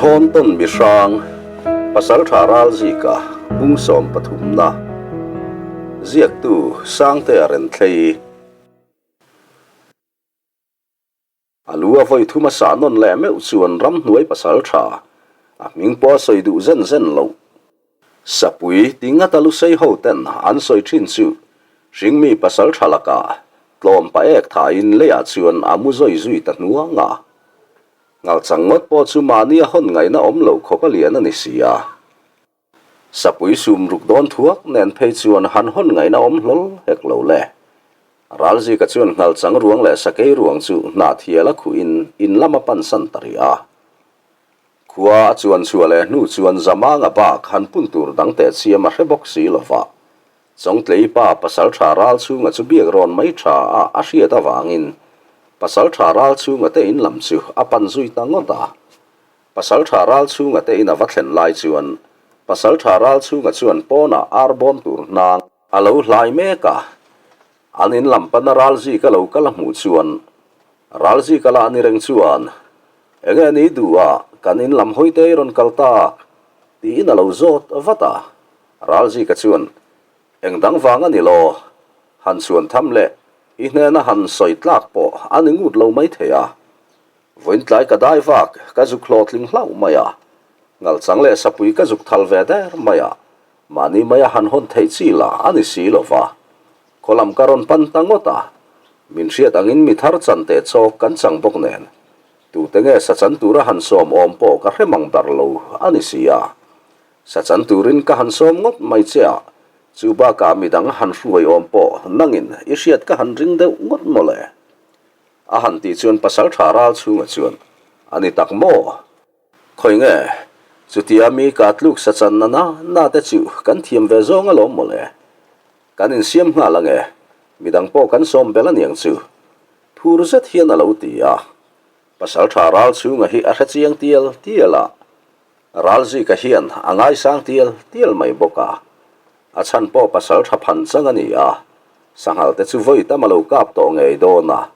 Chhawntawn Mihrang, Pasaltha Ralzika, Bung sawmpathumna, Ziaktu Sangtea Renthlei. A lu a vawi thum a sah nawn leh meuh chuan ramhnuai pasaltha, a hming pawh a sawi duh zen zen loh. Sapui ti ngata lusei ho ten an sawi thin chu hringmi pasaltha lakah tlawm pa ek thain leiah chuan a mu zawi zui ta hnuang a. Ngalchang ngawt pawh chu mahni a hawn ngaihna awm lo khawp a lian a ni si a. Sapui sum ruk dawn thuak nen phei chuan han hawn ngaihna awm hlawl hek lo le. Ralzika chuan Nghalchang ruang leh Sakei ruang chu hnahthial a khuhin in lam a pansan ta rih a. Khua a chuan chhuah leh hnu chuan Zamanga bak han pun tur dang teh chiam a hre bawk si lo va. Chawngtlei pa Pasaltha Ralchhunga chu biak rawn mai tha a a hriat avangin Pasaltha Ralchhunga te in lam chu a pan zui ta ngawt a. Pasaltha Ralchhunga te in a va thlen lai chuan Pasaltha Ralchhunga chuan pawnah ar bawm tur hnang a lo hlai mek a. An in lam pana Ralzika lo kal a hmuh chuan Ralzika lah ni reng chuan, Enge ni duh a kan in lam hawi te i rawn kal tak? tiin a lo zawt vat a. Ralzika chuan, Eng dang vang a ni law? Han chhuan tham leh i hnena han sawi tlak pawh a ni ngut lo mai thei a. Vawiin tlai ka dai vak ka zuk hlawhtling hlauh mai a, ngalchang leh sapui ka zuk thal ve der mai a, mahni maia han hawn theih chi lah a ni si lo va. Khaw lam ka rawn pan ta ngawt a, min hriat angin mi thar chan teh chawk kan chang bawk nen, tute nge sa chan tura han sawm awm pawh ka hre mang ber lo a ni si a. Sa chan turin ka han sawm ngawt mai che a, chu bakah midang han hruai awm pawh nangin i hriat ka han ring deuh ngawt mawle. A han tih chuan pasaltha ral chhunga chuan, A ni tak maw? Khawi nge? Chutia mi ka tluk sa chan na na na te chu kan thiam ve zawng alawm mawle. Kan insiam nghal ange, midang pawh kan sawm bel aniang chu. Phur zet hian a lo ti a. Pasaltha ral chhunga hi a hre chiang tial tial a. Ralzika hian a ngaisang tial tial mai bawk a, a chhan pawh pasal tha phan chang a ni a, sanghal te chu vawi tam a lo kap tawh ngei dawn a,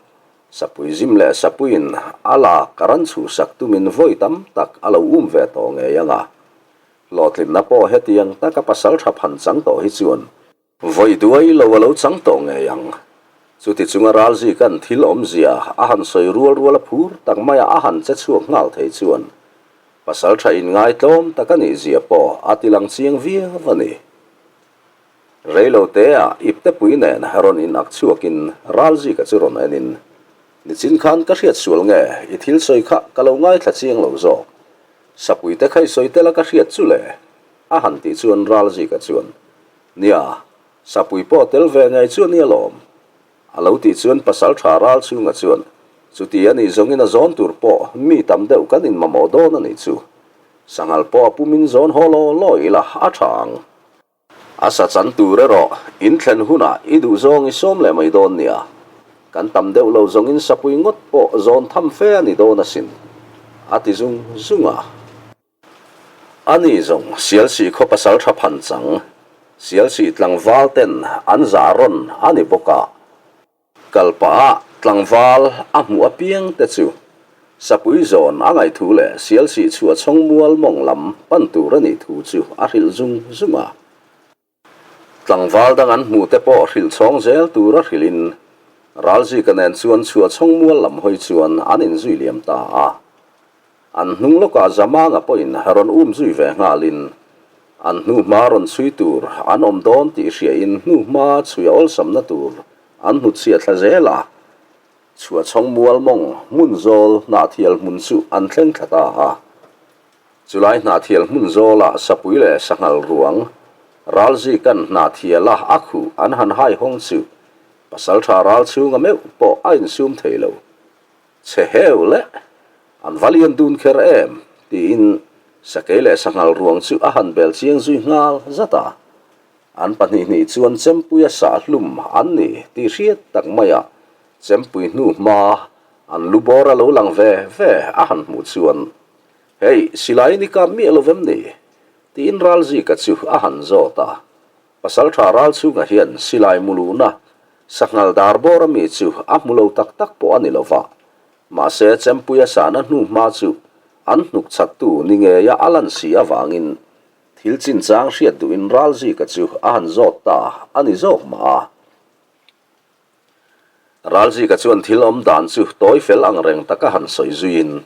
sapui zim leh sapuiin a lak a ran chhuhsak tumin vawi tam tak a lo um ve tawh ngei ang a, hlawhtlinna pawh hetiang taka pasal tha phan chang tawh hi chuan Vawi duai lo a lo chang tawh ngei ang. Chuti chunga Ralzika'n thil awmzia a han sawi rual rual a phur tak maia a han che chhuak nghal thei chuan pasal tha inngaitlawm tak a nih zia pawh a ti lang chiang viau a ni. Reilo teah iptepui nen rawn inak chhuakin Ralzika chu rawn enin, Nichin khan ka hriat sual nge i thil sawi kha ka lo ngaithla chiang lo zawk. Sapuite kha i sawi tel a ka hriat chu le a han tih chuan Ralzika chuan, Nia, sapui pawh tel ve ngei chu a nia lawm. A lo tih chuan pasaltha ral chhunga chuan, Chuti a nih zawngin a zawn tur pawh mi tam deuh kan inmamawh dawn a nih chu. Sanghal pawh a pumin zawn haw law law ila a tha ang. A sa chan tur erawh in thlen hunah i duh zawng i sawm leh mai dawn nia. Kan tam deuh lo zawngin sapui ngawt pawh zawn tham fe a ni dawn asin, a ti zung zung a. Ani zawng Sialsih khaw pasal tha phan chang, Sialsih tlangval ten an zah rawn a ni bawk a. Kal pah ah tlangval a hmuh apiang te chu Sapui zawn a ngaih thu leh Sialsih chhuah chhawng mual mawng lam pan tur a nih thu chu a hrilh zung zung a. Tlangval dang an hmuh te pawh hrilh chhawng zel tur a hrilh in Ralzika nen chuan chhuah chhawng mual lam hawi chuan an inzui liam ta a. An hnung lawkah Zamanga pawhin rawn um zui ve nghalin an hnu hma rawn chhui tur an awm dawn tih hriain hnu hma chhui a awlsamna tur an hnutchhiah thla zel a. Chhuah chhawng mual mawng hmun zawl hnahthial hmun chu an thleng thla ta a. Chulai hnahthial hmun zawlah sapui leh sanghal ruang Ralzika'n hnahthiala a khuh an han hai hawng chu pasaltha ral chhunga meuh pawh a insum thei lo. Chhe heu le, an va lian dun kher em? tiin sakei leh sanghal ruang chu a han bel chiang zui nghal zat a. An pahnih hnih chuan chempuia sah hlum an ni tih hriat tak maia chempui hnu hma an lu bawr a lo lang ve ve a han hmuh chuan Hei, silai ni kap miah lo vem ni? tiin Ralzika chu a han zawt a. Pasaltha Ralchhunga hian silai muluhna sanghal dar bawr ami chu a hmu lo tak tak pawh a ni lo va. Mahse, Chempuia sahna hnu hma chu an hnuk chhattu ni ngeia a lan si avangin thil chinchang hriat duhin Ralzika chu a han zawt ta a ni zawk mah a. Ralzika chuan thil awm dan chu tawi fel ang reng taka han sawi zuiin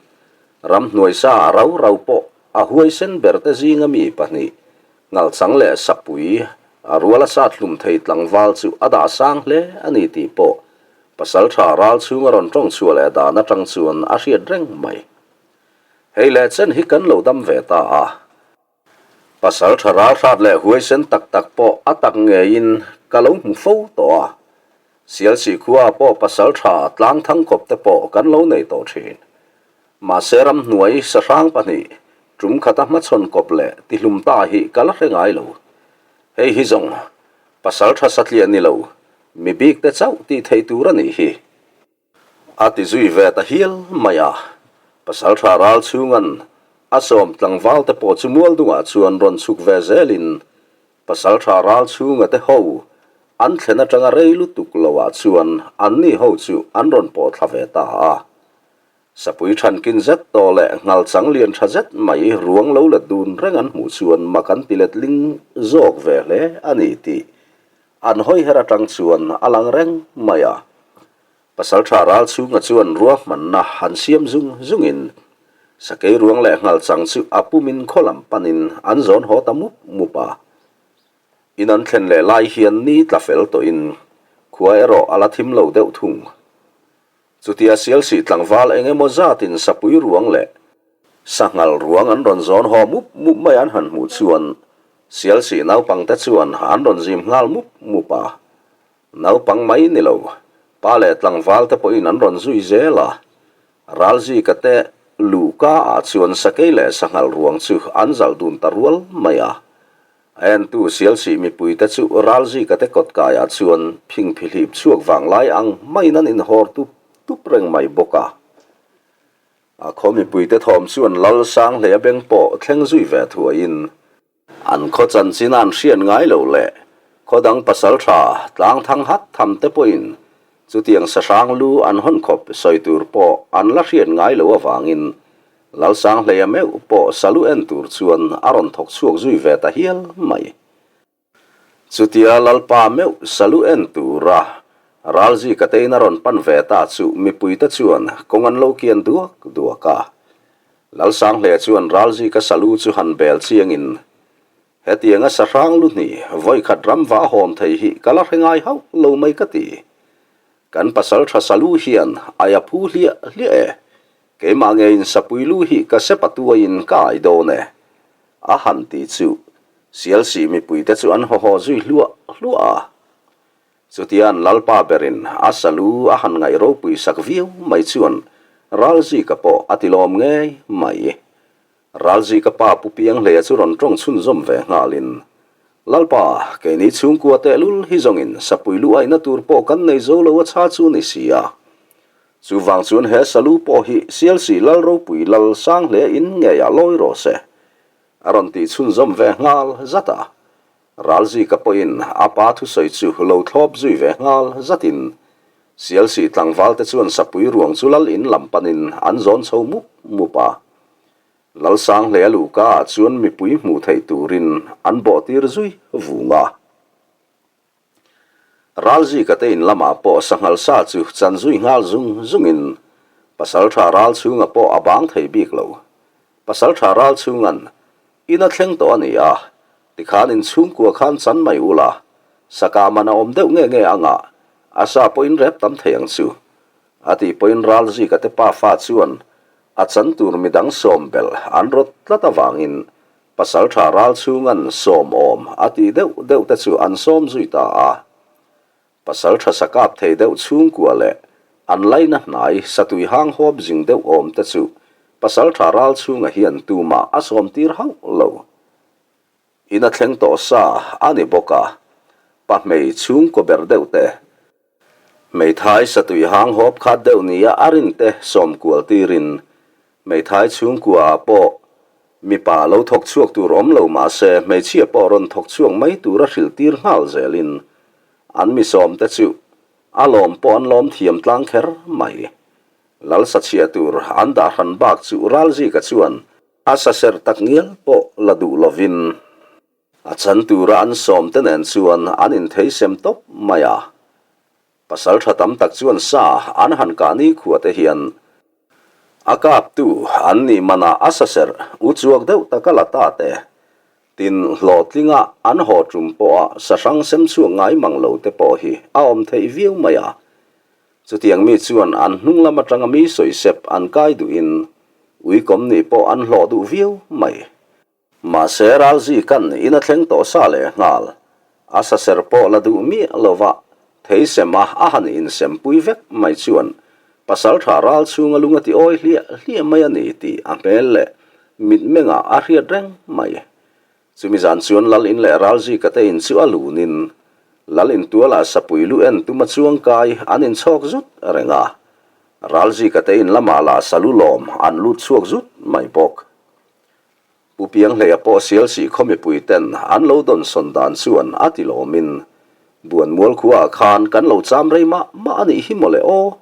ramhnuai sa a rau rau pawh a huaisen berte zinga mi pahnih Ngalchang leh Sapui a ruala sat hlum thei tlangval chu a dah sang hle a ni tih pawh Pasalṭha ral chhunga rawn ṭawng chhuah leh dan aṭang chuan a hriat reng mai. Hei leh chen hi kan lo dam ve ta a. Pasalṭha ral hrat leh huaisen tak tak pawh a tak ngeiin ka lo hmu fo tawh a. Sialsih khuaah pawh pasalṭha tlang thang kawp te pawh kan lo nei tawh ṭhin. Mahse ramhnuai sahrang pahnih ṭum khata hmachhawn kawp leh tihlum ta hi ka la hre ngai lo. Hei hi zawng pasalṭha satliah ni lo, mi bik te chauh tih theih tur a nih hi. A ti zui ve ta hial mai a, pasalṭha ral chhunga'n a sawm tlangval te pawh chu mual dungah chuan rawn chhuk ve zelin pasalṭha ral chhunga te ho an thlen aṭanga rei lutuk loah chuan anni ho chu an rawn pawh thla ve ta a. Sapui thankin zet tawh leh ngalchang lian tha zet mai ruang lo let dun reng an hmuh chuan mak an ti let ling zawk ve hle a ni tih an hawi her atang chuan a lang reng mai a. Pasaltha ral chhunga chuan ruahmanna han siam zung zungin sakei ruang leh ngalchang chu a pumin khaw lam panin an zawn haw ta mup mup a. In an thlen leh lai hian ni tla fel tawhin khua erawh a la thim lo deuh thung. Chutia Sialsih tlangval eng emaw zatin sapui ruang leh sanghal ruang an rawn zawn haw mup mup mai an han hmuh chuan Sialsih naupangte chuan an rawn zim nghal mup mup a. Naupang mai ni lo, pa leh tlangvalte pawhin an rawn zui zel a. Ralzika te luhka ah chuan sakei leh sanghal ruang chu an zalh dun ta rual mai a. A entu Sialsih mipuite chu Ralzika te kawtkaiah chuan phingphihlip chhuak vanglai ang maiin an inhawr tup tup reng mai bawk a. A khaw mipuite thawm chuan Lal Sanghleia beng pawh thleng zui ve thuaiin, an khaw chanchin an hriat ngai lo leh khaw dang pasaltha tlang thang hat tham te pawhin chutiang sahrang lu an hawn khawp sawi tur pawh an la hriat ngai lo avangin Lalsanghleia meuh pawh salu en tur chuan a rawn thawk chhuak zui ve ta hial mai. Chutia Lalpa meuh salu en tura Ralzika tein a rawn pan ve ta chu mipuite chuan kawng an lo kian duak duak a. Lalsanghleia chuan Ralzika salu chu han bel chiangin, Hetianga sahrang lu hnih vawikhat ram va hawm thei hi ka la hre ngai hauh lo mai ka ti. Kan pasal tha salu hian ai a phu hliah hliah e. Keimah ngeiin sapui lu hi ka sepa tuaiin ka ai dawn e. A han ti chu Sialsih mipuite chu an haw haw zui hluah hluah a. Chutia an lalpa berin a salu a han ngaih ropui sak viau mai chuan Ralzika pawh a ti lawm ngei mai. Ralzika pa Pu Pianghleia chu rawn tawng chhunzawm ve nghalin, Lalpa, keini chhungkua tehlul hi zawngin sapui lu aihna tur pawh kan nei zo lo a chha chu ni si a. Chuvang chuan he salu pawh hi Sialsih Lal ropui Lal sang hle in ngeiah lawi rawh se, a rawn tih chhunzawm ve nghal zat a. Ralzika pawhin a pa thusawi chu lo thlawp zui ve nghal zatin Sialsih tlangval te chuan sapui ruang chu Lal in lam panin an zawn chho mup mup a. Lal sang hle a luhka ah chuan mipui hmuh theih turin an bawhtir zui vung a. Ralzika te in lamah pawh sanghal sa chu chan zui nghal zung zungin Pasaltha ral chhunga pawh a bang thei bik lo. Pasaltha ral chhunga'n in a thleng tawh a ni a, tikhan in chhungkua khan chan mai ula, sakah man a awm deuh nge nge anga a sa pawhin rep tam thei ang chu. A tih pawhin Ralzika te pafa chuan a chan tur midang sawm belh an rawt tlat avangin Pasalṭha ral chhunga'n sawm awm a tih deuh deuh te chu an sawm zui ta a. Pasalṭha sa kap thei deuh chhungkua leh an laina hnai satui hang hawp zing deuh awm te chu pasalṭha ral chhunga hian tumah a sawm tir hauh lo. In a thleng tawh sa a ni bawk a, pahmei chhungkaw ber deuh te, hmeithai satui hang hawp khat deuh nia a rin te sawm kual tirin Hmeithai chhungkua ah pawh mipa lo thawk chhuak tur awm lo mah se hmeichhia pawh rawn thawk chhuak mai tura hrilh tir nghal zelin an mi sawm te chu a lawm pawh an lawm thiam tlang kher mai. Lal sachhia tur an dah hran bak chu Ralzika chuan a saser tak ngial pawh la duh lovin a chan tura an sawmte nen chuan an inthei sem tawp mai a. Pasal tha tam tak chuan sa an han kah ni khua te hian a kaptu an nih manah a saser u chuak deuh taka la ta te, tin hlawhtlinga an haw tum pawha sahrang sem chhuak ngai mang lo te pawh hi a awm theih viau mai a. Chutiang mi chuan an hnung lam atanga mi sawisep an kai duhin uikawm nih pawh an hlawh duh viau mai. Mahse ralzi kan in a thleng tawh sa leh nghal. A saser pawh la duh miah lova theisem a a han insempui vek mai chuan pasaltha ral chhunga lung a ti awi hliah hliah mai a ni tih a hmel leh mitmengah a hriat reng mai. Chumi zan chuan Lal in leh Ralzika te in chu a lunin Lal in tualah sapui lu en tuma chuang kai an inchhawk zut reng a, Ralzika te in lamah lah salu lawm an lut chhuak zut mai bawk. Pu Pianghleia pawh Sialsih khaw mipui ten an lo dawnsawn dan chuan a ti lawmin, Buanmual khuaah khan kan lo cham rei mah mah a nih hi mawle aw,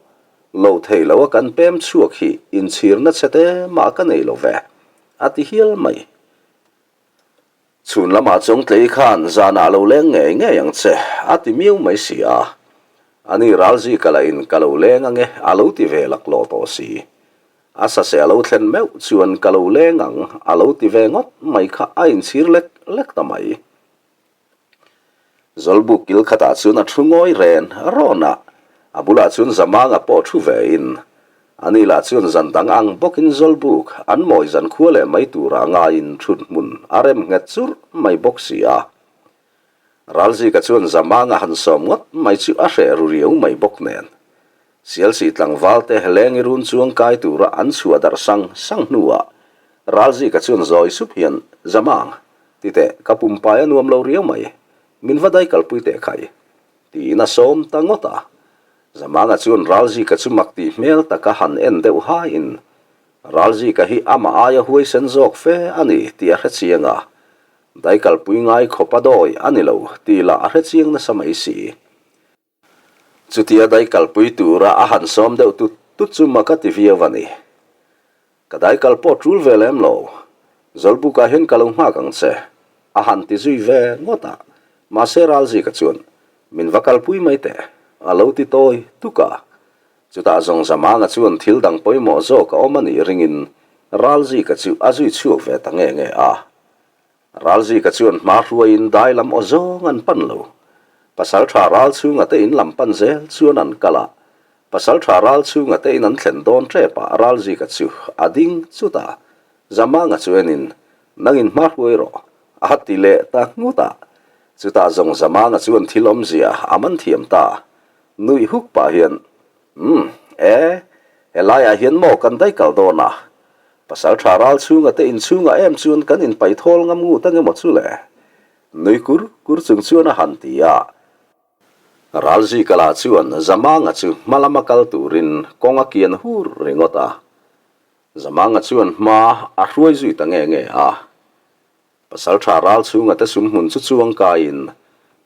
lo thei lo a kan pem chhuak hi inchhirna chhe te mah ka nei lo ve, a ti hial mai. Chhun lamah Chawngtlei khan zanah lo leng ngei ngei ang che, a ti miau mai si a. Ani Ralzika lahin ka lo leng ange a lo ti ve laklawh tawh si. A sase a lo thlen meuh chuan ka lo leng ang a lo ti ve ngawt mai kha a inchhir lek lek ta mai. Zawlbuk kil khatah chuan a thu ngawi ren rawn a, a bulah chuan Zamanga pawh thu vein ani lah chuan zan dang ang bawkin Zawlbuk an mawi zan khua leh mai turah ngaiin thut hmun a rem nghet churh mai bawk si a. Ralzika chuan Zamanga han sawm ngawt mai chu a hreh ru riau mai bawk nen. Sialsih tlangvalte Lengi run chuang kai tura an chhuah darh sang sang hnuah Ralzika chuan zawi sup hian, Zamang, Ti teh, ka pumpai a nuam lo riau mai, min va dai kalpui teh khai, tiin a sawm ta ngawt a. Zamanga chuan Ralzika chu mak tih hmel taka han en deuh haiin, Ralzika hi amah aia huaisen zawk fe a ni tih a hre chiang a, dai kalpui ngai khawp a dawi a ni lo tih lah a hre chiang nasa mai si. Chutia dai kalpui tura a han sawm deuh tut tut chu mak a ti viau a ni. Ka dai kal pawh tul ve lem lo, Zawlbukah hian ka lo nghak ang che, a han ti zui ve ngawt a, mahse Ralzika chuan, Min va kalpui mai teh, a lo ti tawi tuk a. Chutah zawng Zamanga chuan thil dang pawimawh zawk a awm a nih ringin Ralzika chu a zui chhuak ve ta nge nge a. Ralzika chuan hma hruaiin dai lam aw zawng an pan lo. Pasaltha ral chhunga te in lam pan zel chuan an kal a. Pasaltha ral chhunga te in an thlen dawn tep ah Ralzika chu a ding chut a. Zamanga chu enin, Nangin hma hruai rawh, a ti leh ta nghut a. Chutah zawng Zamanga chuan thil awmzia a man thiam ta. Nuih huk pah hian, Umm, e, helaiah hian maw kan daih kal dawn a? Pasalṭha ral chhunga te inchhungah em chuan kan inpaih thawl ngam ngut ang emaw chu le? Nui kur kur chung chuan a han ti a. Ralzika lah chuan Zamanga chu hma lama kal turin kawng a kian hur ringawt a. Zamanga chuan hma a hruai zui ta nge nge a. Pasalṭha ral chhunga te sumhmun chu chuang kaiin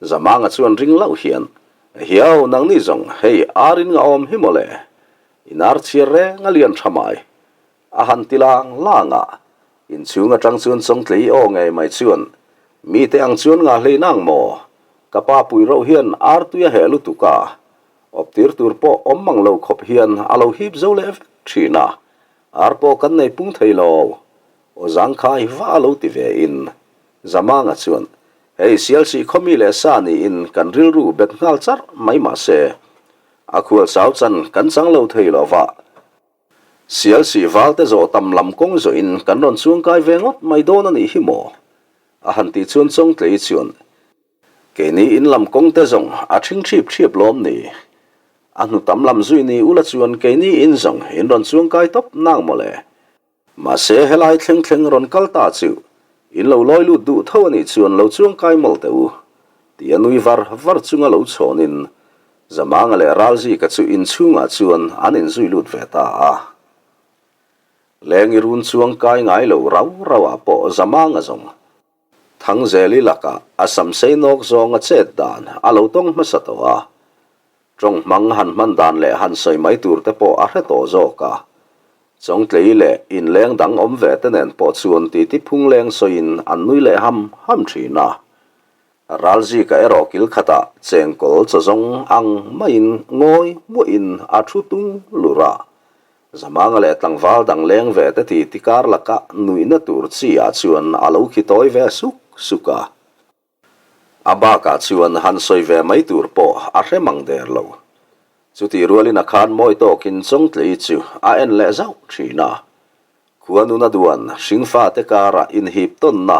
Zamanga chuan ring loh hian, Hiau, nangni zawng, hei ar in nga awm hi maw le? In ar chhiar reng a lian tha mai. A han ti lang lang a, inchhung atang chuan Chawngtlei aw ngei mai chuan, Mite ang chuan nga hlei nang maw? Ka pa pui rauh hian ar tui a heh lutuk a, awptir tur pawh awm mang lo khawp hian a lo hip zo leh vek thin a, ar pawh kan nei pung thei lo. Aw zangkhai va a lo ti ve in Zamanga chuan, Hei Sialsih khaw mi leh sa niin kan rilru bet nghal charh mai mah se, a khual sau chan kan chang lo thei lo va. Sialsih valte zawh tam lam kawng zawh in kan rawn chuangkai ve ngawt mai dawn a nih hi maw? A han tih chuan Chawngtlei chuan, Keini in lam kawng te zawng a ṭhing ṭhip ṭhip lawm ni? A hnu tam lam zui ni ula chuan keini in zawng in rawn chuangkai tawp nang maw le? Mahse, helai thleng thleng rawn kal ta chu in lo lawi lut duh tho a nih chuan lo chuang kai mawlh teh u, ti a nui var var chunga lo chhawnin Zamanga leh Ralzika chu inchhungah chuan an inzui lut ve ta a. Lengi run chuang kai ngai lo rau rauah pawh Zamanga zawng Thangzeli lakah a samsei nawk zawnga chet dan a lo tawng hmasa tawh a. Ṭawng hmang han hman dan leh han sawi mai tur te pawh a hre tawh zawk a. Chawngtlei leh inleng dang awm ve te nen pawh chuan titi phungleng sawiin an nui leh ham ham ṭhin a. Ralzika erawh kil khatah chengkawl chaw zawng ang maiin ngawi hmuahin a ṭhu tung lur a. Zamanga leh tlangval dang leng ve te titi kar laka nuihna tur chi ah chuan a lo khi tawi ve suk suk a. A bakah chuan han sawi ve mai tur pawh a hre mang der lo. Chutih rualin a khan mawi tawkin Chawngtlei chu a en leh zauh thin a. Khua nuna duan hringfate karah inhip tawnna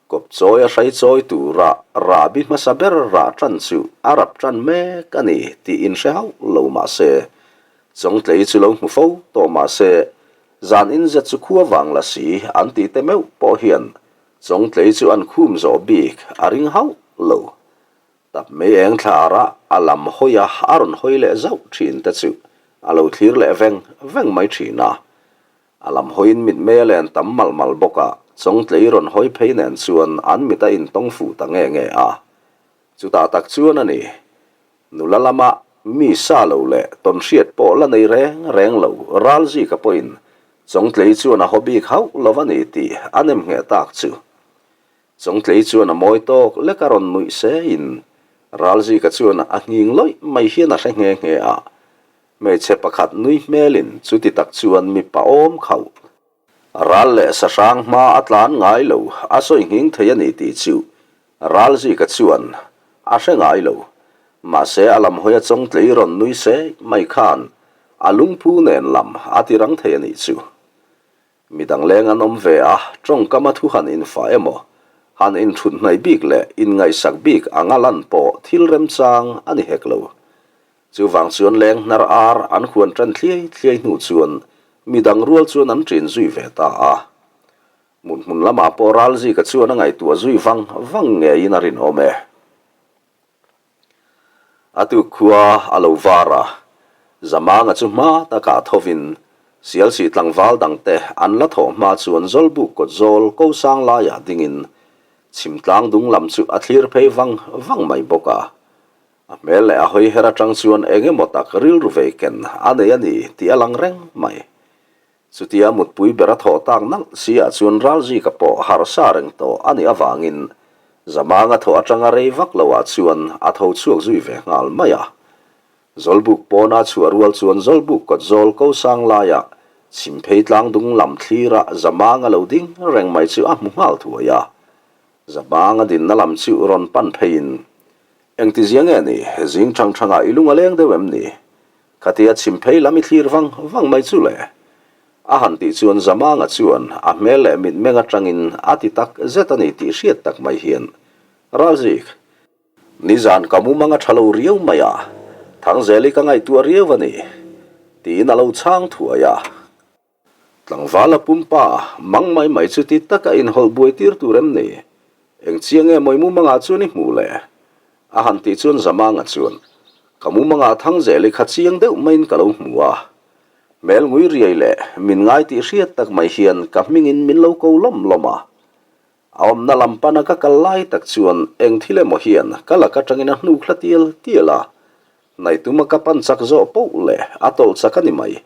kawp chawi a hrai chawi tura rahbi hmasa ber rah tan chu a rap tan mek a ni tih inhre hauh lo mah se, Chawngtlei chu lo hmu fo tawh mah se, zan inzet chu khua vang la si an tih te meuh pawh hian Chawngtlei chu an khum zawh bik a ring hauh lo. Tap mei eng thlarah a lam hawi a, a rawn hawi leh zauh thin te chu a lo thlir leh veng veng mai thin a. A lam hawiin mitmei a len tam malh malh bawk a, Chawngtlei rawn hawi phei nen chuan an mit a intawng fuh ta nge nge a. Chutah tak chuan a ni, nula lama mi sa lo leh tawnhriat pawh la nei reng reng lo Ralzika pawhin Chawngtlei chuan a haw bik hauh lo a ni tih a nem ngheh tak chu. Chawngtlei chuan a mawi tawk lek a rawn nuih seiin Ralzika chuan a nghing lawih mai hian a hre nghe nghe a. Hmeichhe pakhat nui hmelin chuti tak chuan mipa awm khauh. Ral leh sahrang hma a tlan ngai lo a sawi nghing thei a ni tih chu Ralzika chuan a hre ngai lo. Mahse a lam hawi a chawngtlei rawn nui se mai khan a lungphu nen lam a ti rang thei a nih chu. Midang leng an awm ve a, tawngkam a thu han infa emaw, han inthut hnaih bik leh inngaihsak bik anga lan pawh thil remchang a ni hek lo. Chuvang chuan leng hnar ar an huan tan thliai thliai hnu chuan midang rual chuan an ṭin zui ve ta a. Mut hmun lamah pawh Ralzika chuan a ngaihtuah zui vang vang ngeiin a rinawm e. A tuk khua a lo var a, Zamanga chu hma takah thovin Sialsih tlangval dangte an la thawh hma chuan Zawlbuk kawt zawl ko sang laiah dingin chhimtlang dung lam chu a thlir phei vang vang mai bawk a. A hmel leh a hawi her atang chuan eng emaw tak rilru vei ken a nei a ni tih a lang reng mai. Chutia mutpui ber a thawh tak nalh si ah chuan Ralzika pawh harsa reng tawh a nih avangin Zamanga thawh atanga rei vak lo ah chuan a tho chhuak zui ve nghal mai a. Zawlbuk pawna chhuah rual chuan Zawlbuk kawt zawl ko sang laiah chhimphei tlangdung lam thlira Zamanga lo ding reng mai chu a hmu nghal thuai a. Zamanga dinna lam chu rawn pan pheiin, Engtizia nge ni, zing thang thangah i lung a leng deuh em ni? Khatia chhimphei lam i thlir vang vang mai chu le. A han tih chuan Zamanga chuan a hmel leh mitmeng atangin a ti tak zet a ni tih hriat tak mai hian, Ralzik, nizan ka mumang a tha lo riau mai a, Thangzeli ka ngaihtuah riau a ni, tiin a lo chhang thuai a. Tlangvala pumpa mang mai mai chu ti taka inhawlh buai tir tur em ni? Eng chiang nge mawi mumangah chuan i hmuh le? A han tih chuan Zamanga chuan, Ka mumangah Thangzeli kha chiang deuh maiin ka lo hmu a. Hmel ngui riai leh min ngai tih hriat tak mai hian ka hmingin min lo ko lawm lawm a. A awmna lam pana ka kal lai tak chuan eng thil emaw hian ka lak atangin a hnuk hla tial tial a, Naihtuma ka pan chak zawh poh leh a tawlh chak a ni mai.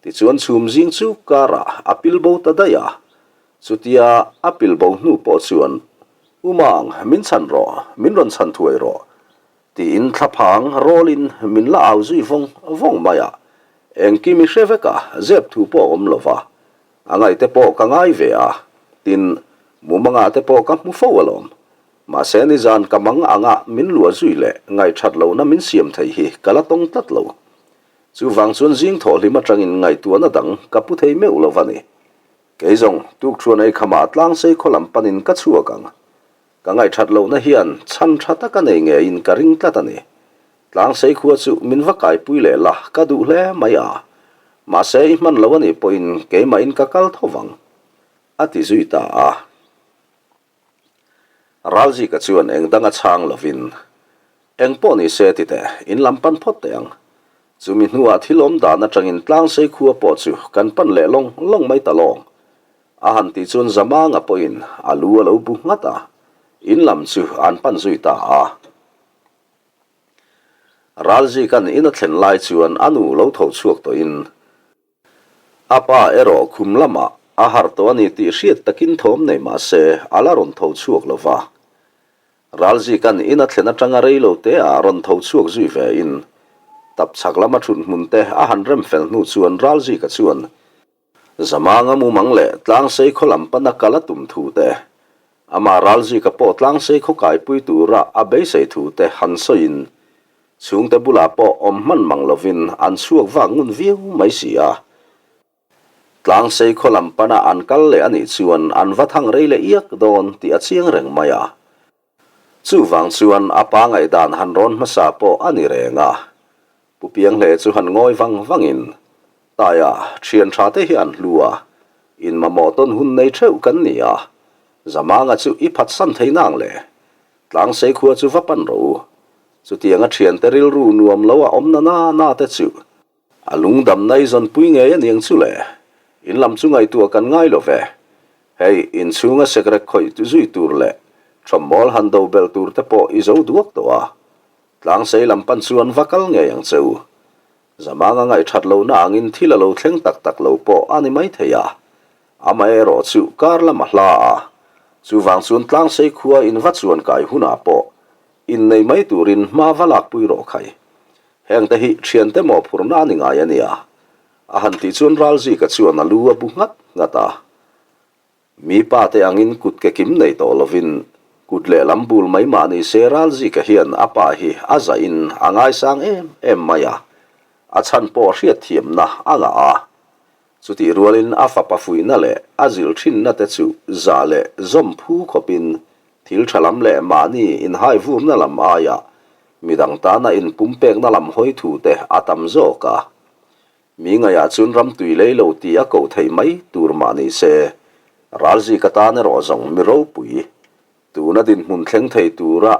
Tichuan chhum zing chu karah a pil bo ta daih a, chutia a pil bo hnu pawh chuan, U Mang, min chhan rawh, min rawn chhan thuai rawh, tiin thlaphang rawlin min la au zui vawng vawng mai a, engkim i hre vek a, zep thu pawh a awm lo va, A ngaihte pawh ka ngai ve a, tin, mumangah te pawh ka hmu fo alawm. Mahse nizan ka mang anga min luah zui leh ngaihthat lohna min siam thei hi ka la tawng tlat lo. Chuvang chuan zing thawhhlim atangin ngaihtuahna dang ka pu thei meuh lo va ni. Kei zawng, tukṭhuan ei khamah tlangsei khaw lam panin ka chhuak ang. Ka ngaihthat lohna hian chhan tha tak a nei ngeiin ka ring tlat a ni. Tlangsei khua chu min va kaipui leh la ka duh hle mai a, mahse i hman lo a nih pawhin keimahin ka kal tho vang, a ti zui ta a. Ralzika chuan eng danga chhang lovin, Eng pawh ni se ti teh, in lam pan phawt teh ang. Chumi hnuah thil awm dan atangin Tlangsei khua pawh chu kan pan leh lawng lawng mai ta lawng. A han tih chuan Zamanga pawhin a lu a lo bu nghat a, in lam chu an pan zui ta a. Ralzika'n in a thlen lai chuan a nu lo tho chhuak tawhin a pa erawh khum lamah a harh tawh a ni tih hriat takin thawm nei mah se a la rawn tho chhuak lo va. Ralzika'n in a thlen atanga rei lo te ah rawn tho chhuak zui ve in tapchhak lama thut hmun te a han rem fel hnu chuan Ralzika chuan Zamanga mumang leh Tlangsei khaw lam pana kal a tum thu te, amah Ralzika pawh Tlangsei khaw kaipui tura a beisei thu te han sawiin chhungte bulah pawh awm hman mang lovin an chhuak vak ngun viau mai si a. Tlangsei khaw lam pana an kal leh a nih chuan an va thang rei leh iak dawn tih a chiang reng mai a. Chuvang chuan a pa ngaihdan han rawn hmasa pawh a ni reng a. Pu Pianghle chu han ngawi vang vangin, Taia, thian tha te hi an hlu a, in mamawh tawn hun nei theuh kan ni a, Zamanga chu i phatsan thei nang le? Tlangsei khua chu va pan rawh u. Chutianga thiante rilru nuam lo a awm na na na te chu A lungdamna i zawnpui ngei a niang chu le. In lam chu ngaihtuah kan ngai lo ve. Hei, inchhunga sekrek khawih zui tur leh thawmmawl han do belh tur te pawh i zo duak tawh a. Tlangsei lam pan chuan va kal ngei ang che u. Zamanga ngaihthat lohna angin thil a lo thleng tak tak lo pawh a ni maithei a. Amaherawh chu kar lam a hla a. Chuvang chuan Tlangsei khua in va chuan kai hunah pawh innei mai turin hma va lakpui rawh khai. Hengte hi thiante mawhphurhna a ni ngai a nia. A han tih chuan Ralzika chuan a lu a bu nghat nghat a. Mi pa te angin kut ke kim nei tawh lovin kut lehlam bul mai mah ni se Ralzika hian a pa hi a zahin a ngaisang em em mai a, a chhan pawh hriatthiamna a ngah a. Chutih rualin a fapa fuihna leh a zilh thinna te chu zah leh zawm phu khawpin thil tha lam leh mahni inhai vurna lam aiah midang tana inpumpekna lam hawi thu te a tam zawk a. Mi ngaihah chuan ram tui lei lo tih a koh theih mai tur mah ni se, Ralzika tan erawh zawng mi ropui, tuna dinhmun thleng thei tura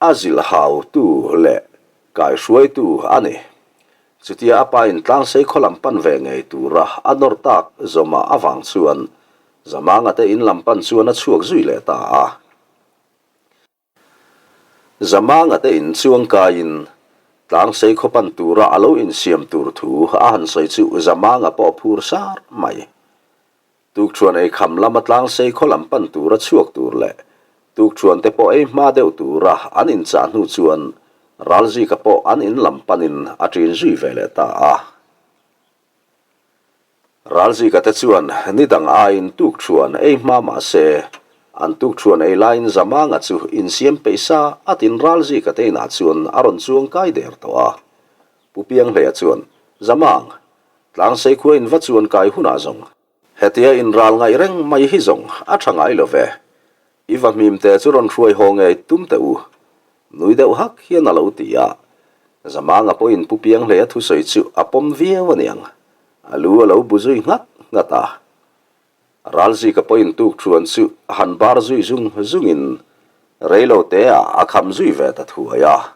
A zilhautu leh kaihruaitu a ni. Chutia a pa in Tlangsei khaw lam pan ve ngei tura a nawr tak zawmah avang chuan Zamanga te in lam pan chuan a chhuak zui leh ta a. Zamanga te in chuang kaiin Tlangsei khaw pan tura a lo insiam tur thu a han sawi chu Zamanga pawh a phur sar mai. Tukṭhuan ei kham lama tlangsei khaw lam pan tura chhuak tur leh tukṭhuan te pawh ei hma deuh tura an inchah hnu chuan Ralzika pawh an in lam panin a ṭin zui ve leh ta a. Ralzika te chuan ni dang aiin tukṭhuan ei hma mah se an tukṭhuan ei laiin Zamanga chu insiam peih sa atin Ralzika te inah chuan a rawn chuang kai der tawh a. Pu Pianghleia chuan, Zamang, Tlangsei khua in va chuan kai hunah zawng. Hetia in ral ngaih reng mai hi zawng a tha ngai lo ve. I va hmim te chu rawn hruai haw ngei tum teh u. Nui deuh hak hian a lo ti a. Zamanga pawhin Pu Pianghleia thusawi chu a pawm viau aniang. A lu a lo bu zui nghat nghat a. Ralzika pawhin tukṭhuan chu a han bar zui zung zungin reilo teah a kham zui ve ta thuai a.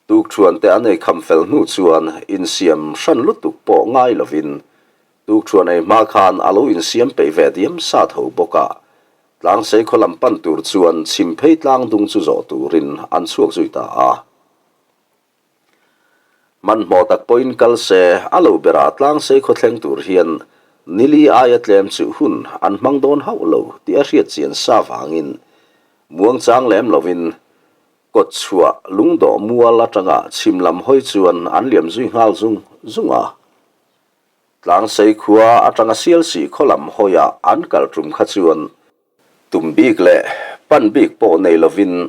Tukṭhuante an ei kham fel hnu chuan insiam hran lutuk pawh ngai lovin tukṭhuan ei hma khan a lo insiam peih ve diam sa tho bawk a, Tlangsei khaw lam pan tur chuan chhim phei tlang dung chu zawh turin an chhuak zui ta a. Hmanhmawh tak pawhin kal se a lo berah Tlangsei khaw thleng tur hian nili aia tlem chu hun an hmang dawn hauh lo tih a hriat chian sa vangin muangchang lem lovin Kawtchhuah lungdawh mual atanga chhim lam hawi chuan an liam zui nghal zung zung a. Tlangsei khua atanga Sialsih khaw lam hawiah an kal tum kha chuan tum bik leh pan bik pawh nei lovin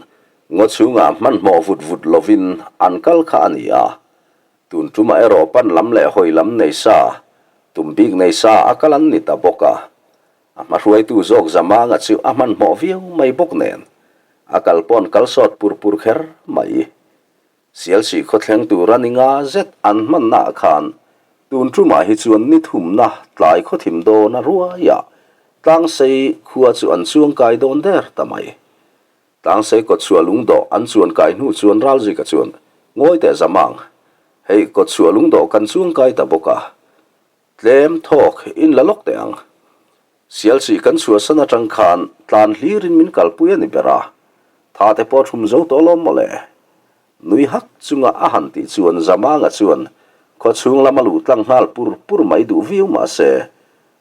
ngaw chhungah hmanhmawh vut vut lovin an kal kha a ni a. Tun tumah erawh pan lam leh hawi lam nei sa, tum bik nei sa a kal an ni ta bawk a. A hmahruaitu zawk Zamanga chu a hmanhmawh viau mai bawk nen, a kal pawn kal sawt pur pur kher mai. Sialsih khawthleng tura ni nga zet an hmannaah khan tun tumah hi chuan ni thumna tlai khawthim dawn a ruaiah Tlangsei khua chu an chuang kai dawn der ta mai. Tlangsei kawtchhuah lungdawh an chuan kai hnu chuan Ralzika chuan, Ngawi teh Zamang, hei kawtchhuah lungdawh kan chuang kai ta bawk a, Tlem thawk in la lawk teh ang. Sialsih kan chhuahsan atang khan tlan hlirin min kalpui a ni ber a, tha te pawh a thum zo tawh lawm mawle. Nui hak chunga a han tih chuan Zamanga chuan khawchhung lama luh tlang nghal pur pur mai duh viau mah se,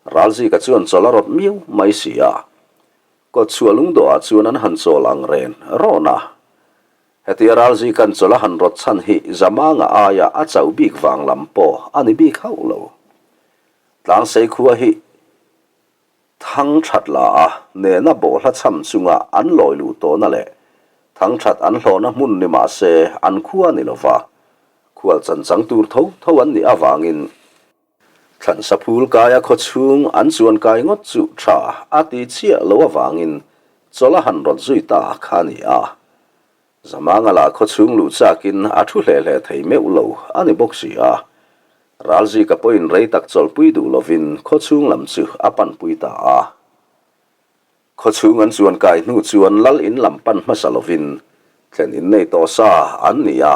Ralzika chuan chawl a rawt miau mai si a. Kawtchhuah lungdawhah chuan an han chawl ang ren rawn a. Hetia Ralzika'n chawl a han rawt chhan hi Zamanga aia a chauh bik vang lam pawh a ni bik hauh lo. Tlangsei khua hi Thang that la a nena bawhhla chham chunga an lawi luh tawhna leh thang that an hlawhna hmun ni mah se an khua ni lova khual chan chang tur tho tho an nih avangin thlansa phul kaia khaw chhung an chuan kai ngawt chu tha a ti chiah lo avangin chawlh a han rawt zui ta kha a ni a. Zamanga lah khaw chhung luh chakin a thu hle hle thei meuh lo a ni bawk si a. Ralzika pawhin rei tak chawlhpui duh lovin khaw chhung lam chu a panpui ta a. Khaw chhung an chuan kai hnu chuan lal in lam pan hmasa lovin thlen in nei tawh sa an ni a.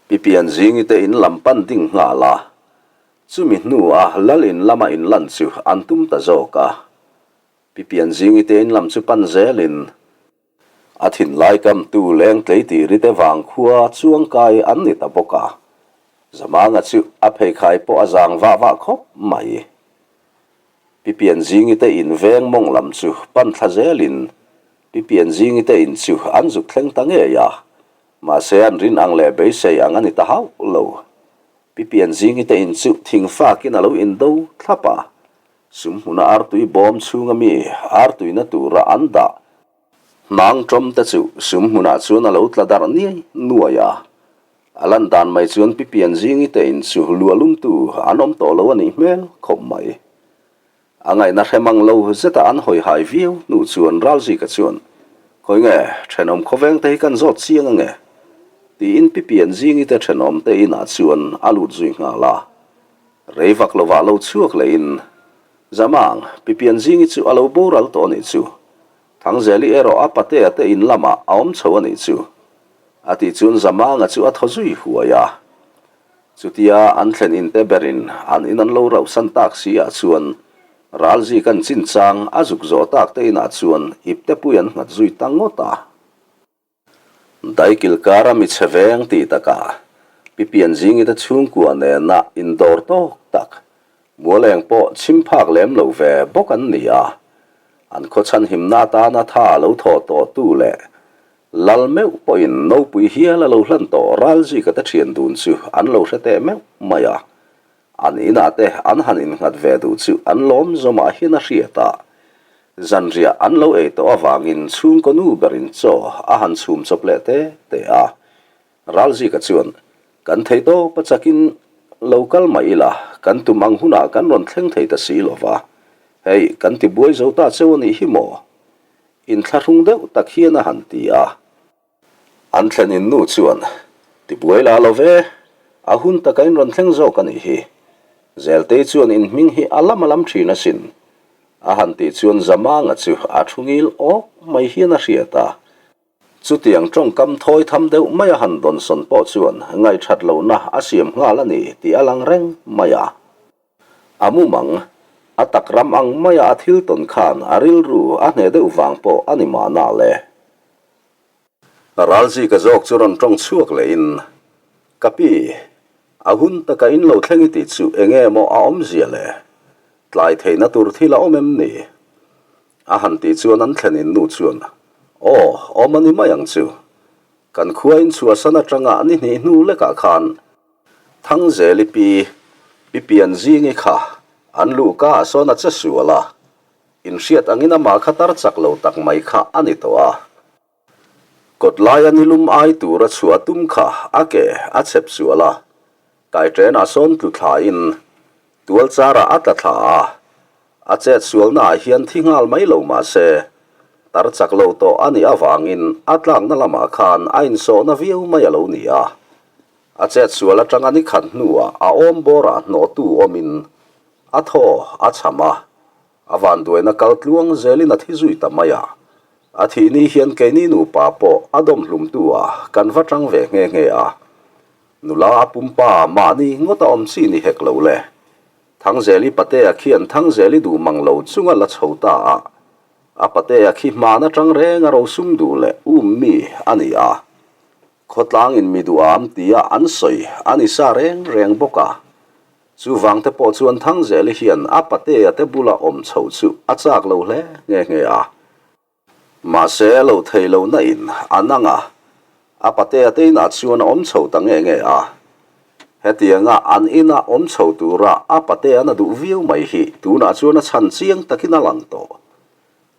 Pi Pianzingi te in lam pan ding nghal a. Chumi hnua lal in lama in lan chu an tum ta zawk a. Pi Pianzingi te in lam chu pan zelin A thinlai kamtu leng tlei tiri te vang khua chuangkai an ni ta bawk a, Zamanga chu a pheikhai pawh a zang vah vah khawp mai. Pi Pianzingi te in veng mawng lam chu pan thla zelin Pi Pianzingi te in chu an zuk thleng ta ngei a, mahse an rin ang leh beisei ang a ni ta hauh lo. Pi Pianzingi te in chu thingfakin a lo indo thlap a, Sumhmuna artui bawm chhunga mi artuina tura an dah hnang tawm te chu sumhmunah chuan a lo tla darh niai nuai a. A lan dan mai chuan Pi Pianzingi te in chu luahlumtu an awm tawh lo a nih hmel khawp mai. A ngaihna hre mang lo zeta an hawi hai viau hnu chuan Ralzika chuan, Khawi nge, thenawm khawveng te hi kan zawt chiang ange? tiin Pi Pianzingi te thenawm te inah chuan a lut zui nghal a. Rei vak lovah lo chhuak lehin Zamang, Pi Pianzingi chu a lo boral tawh a nih chu. Thangzeli erawh a patea te in lamah a awm chho a nih chu. A tih chuan Zamanga chu a thaw zui huai a. Chutia an thlen in te berin an in an lo rauhsan tak si ah chuan Ralzi kan chinchang a zuk zawh tak te inah chuan ipte pui an nghat zui ta ngawt a. Daikil kara mi chhe veng tih takah Pi Pianzingi te chhungkua nena indawr tawk tak, Mualeng pawh chhim phak lem lo ve bawk an ni a. An khaw chhanhimna atana tha lo thawh tawhtu leh Lal meuh pawhin nopui hial a lo hlan tawh Ralzika te thian dun chu an lo hre teh meuh mai a. An inah te an han innghat ve duh chu an lawm zawmah hian a hriat a, zanriah an lo ei tawh avangin chhungkaw nu berin chaw a han chhum chawp leh te te a. Ralzika chuan, Kan thei tawp a chakin lo kal mah ila, kan tum ang hunah kan rawn thleng thei ta si lo va, hei kan ti buai zo ta cheu a nih hi maw? Inthlahrung deuh tak hian a han ti a. An thlen in nu chuan, Tibuai la lo ve, a hun taka in rawn thleng zawk a nih hi. Zeltei chuan in hming hi a lam a lam thin asin. A han tih chuan Zamanga chu a thu ngil awk mai hian a hriat a. Chutiang tawngkam thawi tham deuh mai a han dawnsawn pawh chuan ngaihthat lohna a siam nghal a ni tih a lang reng mai a. A mumang, a tak ram ang maia a thil tawn khan a rilru a hneh deuh vang pawh a ni mahna le. Ralzika zawk chu rawn tawng chhuak lehin, Ka pi, a hun taka in lo thleng i tih chu enge maw a awmzia le? Tlai theihna tur thil a awm em ni? A han tih chuan an thlen in nu chuan, Aw, awm a ni mai ang chu. Kan khua in chhuahsan atanga ni hnih hnu lekah khan Thangzeli pi, Pi Pianzingi kha an luhka ah sawn a che sual a, inhriat angin amah kha tar chak lo tak mai kha a ni tawh a. Kawt laia nilum ai tura chhuah tum kha a ke a chhep sual a, taiṭenah sawn tlu thlain tual charah a tla thla a, a chet sualnaah hian thi nghal mai lo mah se, tar chak lo tawh a nih avangin a tlakna lamah khan a insawhna viau mai a lo ni a. A chet sual atanga ni khat hnuah a awm bawrah hnawhtu awmin a thaw a chham a, A vanduaina kal tluang zelin a thi zui ta mai a, a thih ni hian keini nupa pawh a dawm hlumtu ah kan va tang ve nghe nghe a. Nula a pumpa mahni ngawt a awm chi ni hek lo le. Thangzeli patea khian Thangzeli duh mang lo chunga la chho ta a, a patea khi hman atang reng a rosum duh leh um mi a ni a. Khawtlangin mi duham tia an sawi a ni sa reng reng bawk a. Chuvangte pawh chuan Thangzeli hian a patea te bula awm chhoh chu a chak lo hle nghe nghe a. Mahse a lo thei lo na in a nang a, a patea te inah chuan a awm chho ta nge nge a. Hetianga an ina awm chho tura a patea'n a duh viau mai hi tunah chuan a chhan chiang takin a lang tawh.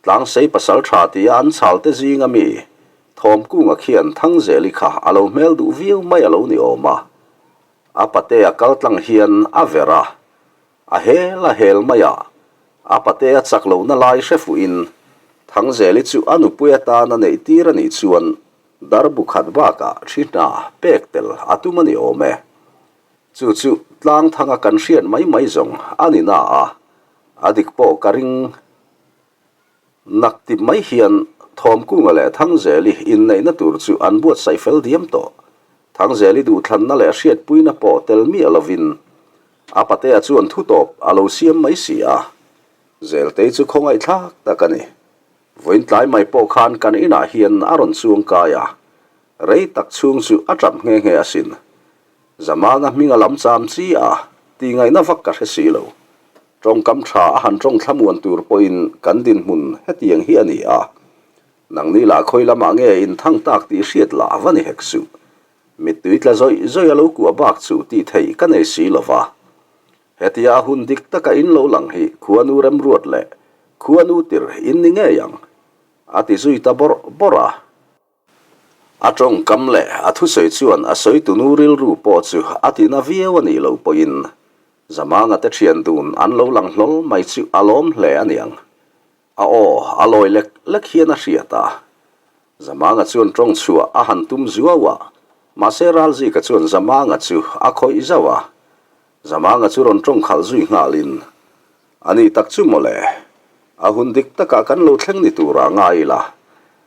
Tlangsei pasal tha tia an chhal te zinga mi Thawmkunga khian Thangzeli kha a lo hmel duh viau mai a lo ni awm a. A patea kal tlang hian a ver a, a hel a hel mai a, a patea chak lohna lai hre fuhin Thangzeli chu a nupui atana neih tir a nih chuan darbu khat bakah thi hna pek tel a tum a ni awm e. Chu chu Tlangthanga kan hriat mai mai zawng a ni na a, a dik pawh ka ring. Nak tip mai hian Thawmkunga leh Thangzeli inneihna tur chu an buatsaih fel diam tawh. Thangzeli duhthlanna leh hriatpuina pawh tel miah lovin a patea chuan thutawp a lo siam mai si a. Zeltei chu khawngaihthlak tak a ni. Vawiin tlai mai pawh khan kan inah hian a rawn chuang kai a, rei tak chhung chu a tap nghe nghe asin. Zamanga hming a lam cham chi a, tihngaihna vak ka hre si lo. Tawngkam tha a han tawng thlamuan tur pawhin kan dinhmun hetiang hi a ni a, nangni lah khawi lamah nge inthang tak tih hriat lah va ni hek suh. Mittui tla zawih zawih a lo kuah bak chu tih theih ka nei si lo va. Hetia a hun dik taka in lo lang hi khuanu remruat leh khuanu tir in ni ngei ang, a ti zui ta bawrh bawrh a. A tawngkam leh a thusawi chuan a sawi tunu rilru pawh chu a tina viau a nih loh pawhin Zamanga te thian dun an lo lang hlawl mai chu a lawm hle a niang. A aw a lawi lek lek hian a hriat a. Zamanga chuan tawng chhuah a han tum zuau a, mahse Ralzika chuan Zamanga chu a khawih zauh a. Zamanga chu rawn tawng khalh zui nghalin, A ni tak chu mawle, a hun dik takah kan lo thleng ni turah ngai ila,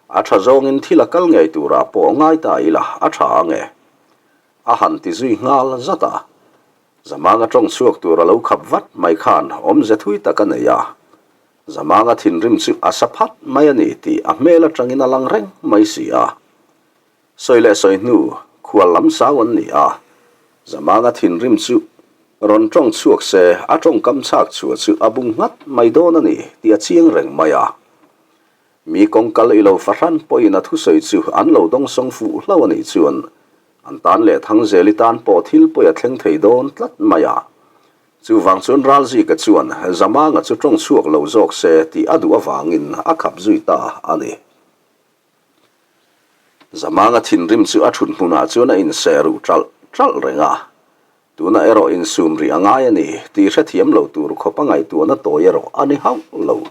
a tha zawngin thil a kal ngei turah pawh ngai ta ila a tha ang e. A han ti zui nghal zat a. Zamanga tawng chhuak tur a lo khap vat mai khan awmze thui tak a nei a. Zamanga thinrim chu a sa phat mai a ni tih a hmel atangin a lang reng mai si a. Sawi leh sawi hnu, khual lam sau an ni a, Zamanga thinrim chu rawn tawng chhuak se a tawngkam chhak chhuah chu a bung nghat mai dawn a ni tih a chiang reng mai a. Mi kawngkal i lo fahran pawhin a thusawi chu an lo dawngsawng fuh hlo a nih chuan an tan leh Thangzeli tan pawh thil pawi a thleng thei dawn tlat mai a. Chuvang chuan Ralzika chuan Zamanga chu tawng chhuak lo zawk se tih a duh avangin a khap zui ta a ni. Zamanga thinrim chu a thut hmunah chuan a inseh ruh ṭalh ṭalh reng a, tunah erawh insum rih a ngai a ni tih hrethiam lo tur khawp a ngaihtuahna tawi erawh a ni hauh lo.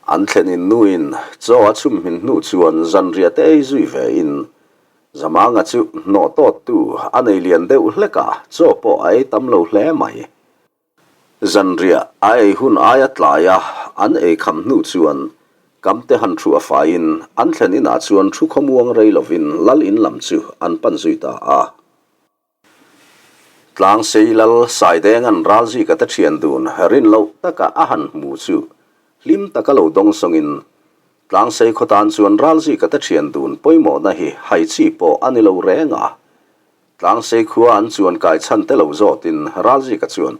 An thlenin nuin chaw a chhum hmin hnu chuan zanriah te ei zui ve in Zamanga chu hnawh tawttu a nei lian deuh hlek a, chaw pawh a ei tam lo hle mai. Zanriah a ei hun aia tlaia an ei kham hnu chuan Kamte han thu a faiin an thlen inah chuan thu khawmuang rei lovin lal in lam chu an pan zui ta a. Tlangsei lal Saidenga'n Ralzika te thian dun rin loh taka a han hmu chu hlim taka lo dawngsawngin Tlangsei khaw tan chuan Ralzika te thian dun pawimawhna hi hai chi pawh a ni lo reng a. Tlangsei khua an chuan kai chhan te lo zawtin Ralzika chuan,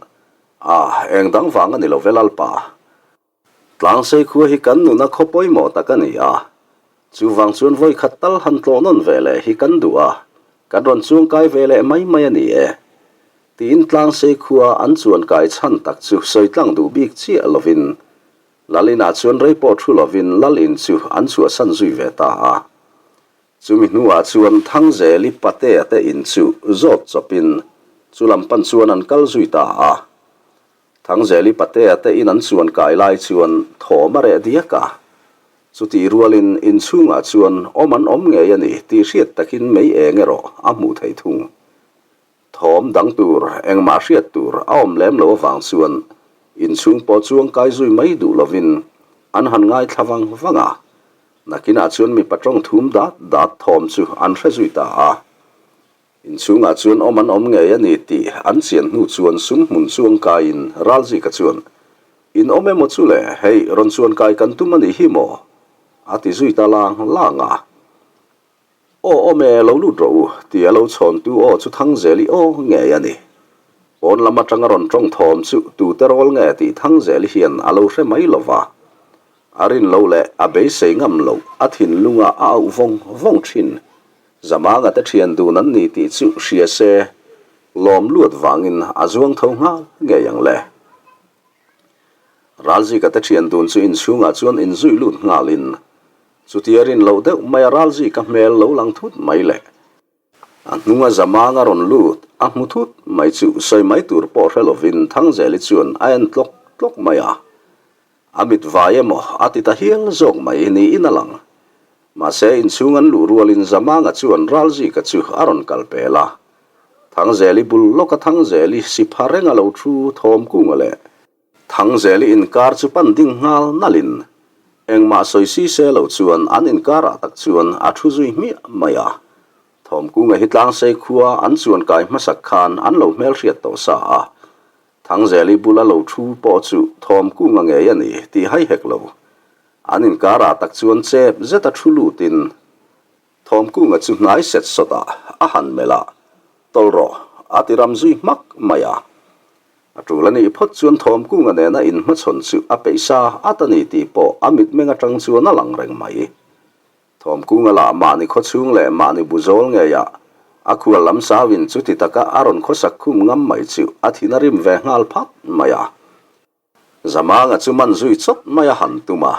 A, eng dang vang a ni lo ve Lalpa. Tlangsei khua hi kan nuna khaw pawimawh tak a ni a, chuvang chuan vawi khat tal han tlawh nawn ve leh hi kan duh a, kan rawn chuang kai ve leh mai mai a ni e. Tiin Tlangsei khua an chuan kai chhan tak chu sawi tlang duh bik chiah lovin Lal inah chuan rei pawh thu lovin Lal in chu an chhuahsan zui ve ta a. Chumi hnuah chuan Thangzeli Patea te in chu zawt chawpin chu lam pan chuan an kal zui ta a. Thangzeli Patea te in an chuan kai lai chuan thawm a reh diak a. Chutih rualin inchhungah chuan awm an awm ngei a ni tih hriat takin mei eng erawh a hmuh theih thung. Thawm dang tur engmah hriat tur a awm lem lo avang chuan inchhung pawh chuang kai zui mai duh lovin an han ngaithla vang vang a. Nakinah chuan mipa tawng thum dat dat thawm chu an hre zui ta a. Inchhungah chuan awm an awm ngei a ni tih an chian hnu chuan sum hmun chuang kaiin Ralzika chuan, In awm emaw chu le, hei rawn chuan kai kan tum a nih hi maw? a ti zui ta lang lang a. Aw awm e, lo lut rawh u, tia lo chhawntu aw chu Thangzeli aw ngei a ni. Pawn lam atanga rawn tawng thawm chu tute rawl nge tih Thangzeli hian a lo hre mai lo va. A rin loh leh a beisei ngam loh a thinlunga a auh vawng vawng thin. Zamanga te thian dun an ni tih chu hria se, lawm luat vangin a zuang tho nghal ngei ang le. Ralzika te thian dun chu inchhungah chuan inzui lut nghalin, chutia rin loh deuh maia Ralzika hmel lo lang thut mai le. A hnunga Zamanga rawn lut a hmu thut mai chu sawi mai tur pawh hre lovin Thangzeli chuan a en tlawk tlawk mai a. A mit vai emaw a ti ta hial zawk mai niin a lang. Mahse inchhung an luh rualin Zamanga chuan Ralzika chu a rawn kal pel a. Thangzeli bul lawka Thangzeli si pha reng a lo thu Thawmkunga leh Thangzeli inkar chu pan ding nghal nalin engmah sawi si se lo chuan an inkarah tak chuan a thu zui hmiah mai a. Thawmkunga hi Tlangsei khua an chuan kai hmasak khan an lo hmelhriat tawh sa a. Thangzeli bula lo thu pawh chu Thawmkunga ngei a ni tih hai hek lo. An inkarah tak chuan chep zeta thu lutin Thawmkunga chu hnai set sawtah a han melh a, Tawlh rawh, a ti ram zui hmak mai a. A tul a nih phawt chuan Thawmkunga nena inhmachhawn chu a peih sa at a ni tih pawh a mitmeng atang chuan a lang reng mai. Thawmkunga lah mahni khawchhung leh mahni buzawl ngeiah a khual lam sauin chuti taka a rawn khawsak khum ngam mai chu a thin a rim ve nghal phat mai a. Zamanga chu man zui chawt mai a han tum a,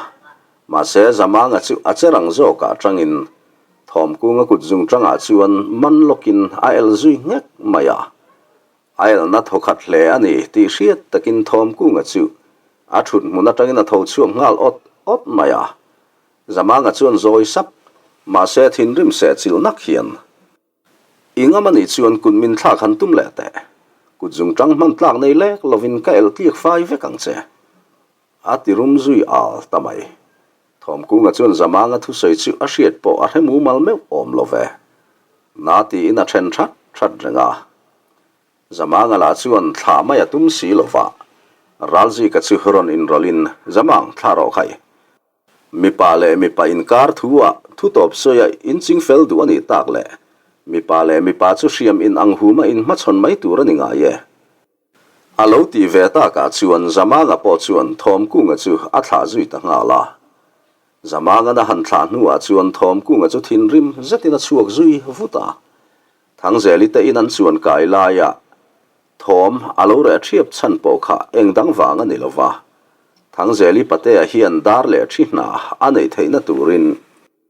mahse Zamanga chu a che rang zawkah atangin Thawmkunga kut zung tangah chuan man lawkin a el zui nghek mai a. A elna thawkhat hle a ni tih hriat takin Thawmkunga chu a thut hmun atangin a tho chhuak nghal awt awt mai a. Zamanga chuan zawi sap, mahse thinrim seh chilh nak hian. I ngam a nih chuan kut min thlak han tum leh teh. Kut zung tang hman tlak nei lek lovin ka elh tliak fai vek ang che. A ti rum zui al ta mai. Thawmkunga chuan Zamanga thusawi chu a hriat pawh a hre mumal meuh awm lo ve. Na tiin a then that that reng a. Zamanga lah chuan thlah mai a tum si lo va. Ralzika chu rawn inrawlhin, Zamang, thlah rawh khai. Mipa leh mipa inkar thu ah thu tawp sawi a inching fel duh a nih tak le. Mipa leh mipa chu hriam in ang hum a inhmachhawn mai tur a ni ngai e. A lo tih ve takah chuan Zamanga pawh chuan Thawmkunga chu a thlah zui ta nghal a. Zamangan a han thlah hnuah chuan Thawmkunga chu thinrim zetin a chhuak zui vut a. Thangzeli te in an chuan kai laia Thawm a lo reh ṭhiap chhan pawh kha eng dang vang a ni lo va. Thangzeli Patea hian dar leh ṭhi hna a neih theihna turin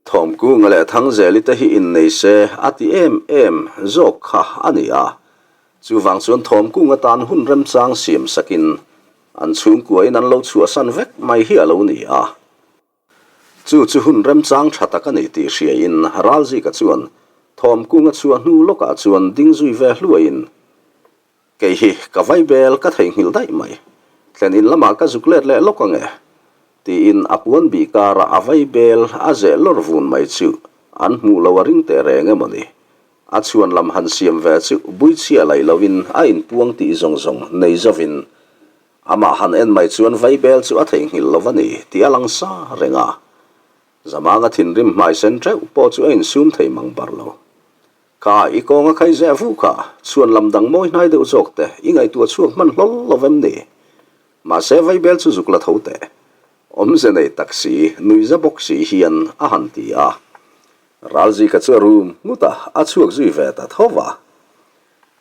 Thawmkunga leh Thangzeli te hi innei se a ti em em zawk kha a ni a. Chuvang chuan Thawmkunga tan hun remchang siam sakin an chhungkuain an lo chhuahsan vek mai hi a lo ni a. Chu chu hun remchang tha tak a ni tih hriain Ralzika chuan Thawmkunga chhuah hnu lawkah chuan ding zui ve hluaiin, Kei hi ka vaibel ka theihnghilh daih mai, thlen in lamah ka zuk let leh lawk ang e, tiin a puan bih karah a vaibel a zeh lawr vun mai chu an hmuh lo a ring teh reng emaw ni. A chhuan lam han siam ve chu buichhia laih loin a inpuang tih zawng zawng nei zovin Amah han en mai chuan vaibel chu a theihnghilh lo a ni tih a lang sa reng a. Zamanga thinrim hmai sen teuh pawh chu a insum thei mang bar lo. Kha i kawnga khai zeh vuh kha, chhuan lam dang mawi hnai deuh zawk te i ngaihtuah chhuak hman hlawl lo vem ni? Mahse vaibel chu zuk la tho teh. Awmze nei tak si, nuihza bawk si hian a han ti a. Ralzika chu a rum nghut a, a chhuak zui ve ta tho va.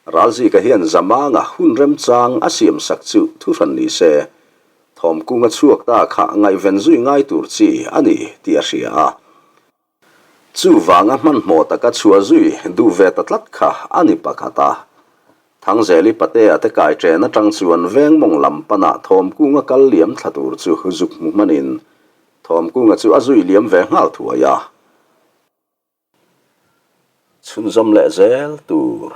Ralzika hian Zamanga hun remchang a siam sak chu thuhran ni se, Thawmkunga chhuak ta kha ngaihven zui ngai tur chi a ni tih a hria a. Chuvanga hmanhmawh taka chhuah zui duh ve ta tlat kha a ni pakhat a. Thangzeli Patea te kai chen atang chuan veng mawng lam panah Thawmkunga kal liam thla tur chu zuk hmu hmanin Thawmkunga chu a zui liam ve nghal thuai a. Chhunzawm leh zel tur.